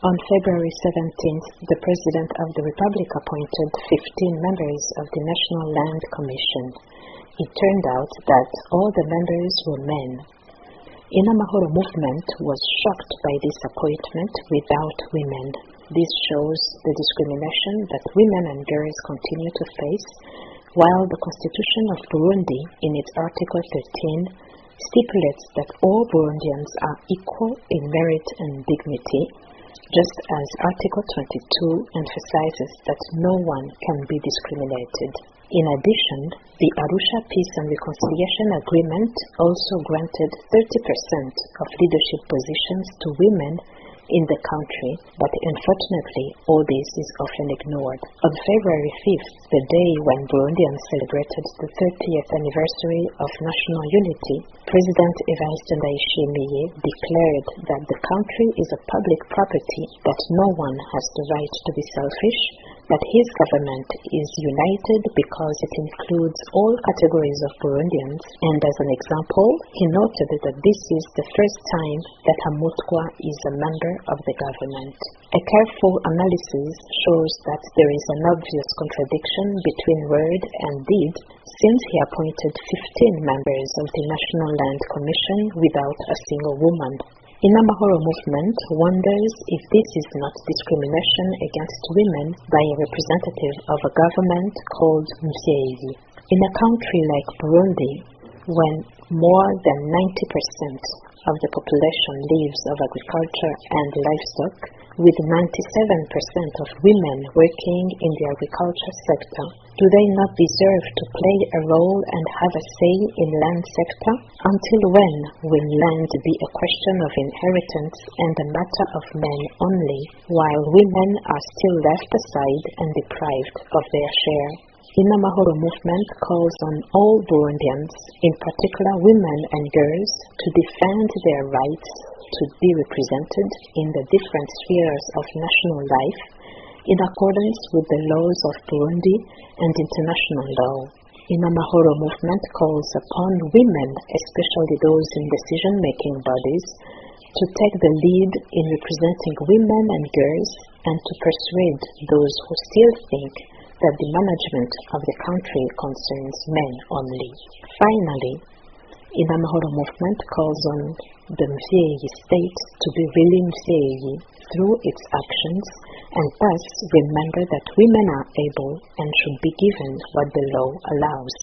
On February 17th, the President of the Republic appointed 15 members of the National Land Commission. It turned out that all the members were men. Inamahoro movement was shocked by this appointment without women. This shows the discrimination that women and girls continue to face, while the Constitution of Burundi, in its Article 13, stipulates that all Burundians are equal in merit and dignity, just as Article 22 emphasizes that no one can be discriminated. In addition, the Arusha Peace and Reconciliation Agreement also granted 30% of leadership positions to women in the country, but unfortunately all this is often ignored. On February 5th, the day when Burundians celebrated the 30th anniversary of national unity, President Evariste Ndayishimiye declared that the country is a public property, that no one has the right to be selfish, that his government is united because it includes all categories of Burundians, and as an example, he noted that this is the first time that a Mutwa is a member of the government. A careful analysis shows that there is an obvious contradiction between word and deed, since he appointed 15 members of the National Land Commission without a single woman. Inamahoro movement wonders if this is not discrimination against women by a representative of a government called Mvyeyi. In a country like Burundi, when more than 90% of the population lives of agriculture and livestock, with 97% of women working in the agriculture sector, do they not deserve to play a role and have a say in land sector? Until when will land be a question of inheritance and a matter of men only, while women are still left aside and deprived of their share? Inamahoro movement calls on all Burundians, in particular women and girls, to defend their rights to be represented in the different spheres of national life in accordance with the laws of Burundi and international law. Inamahoro movement calls upon women, especially those in decision-making bodies, to take the lead in representing women and girls and to persuade those who still think that the management of the country concerns men only. Finally, Inamahoro movement calls on the Mvyeyi state to be really Mvyeyi through its actions and thus remember that women are able and should be given what the law allows.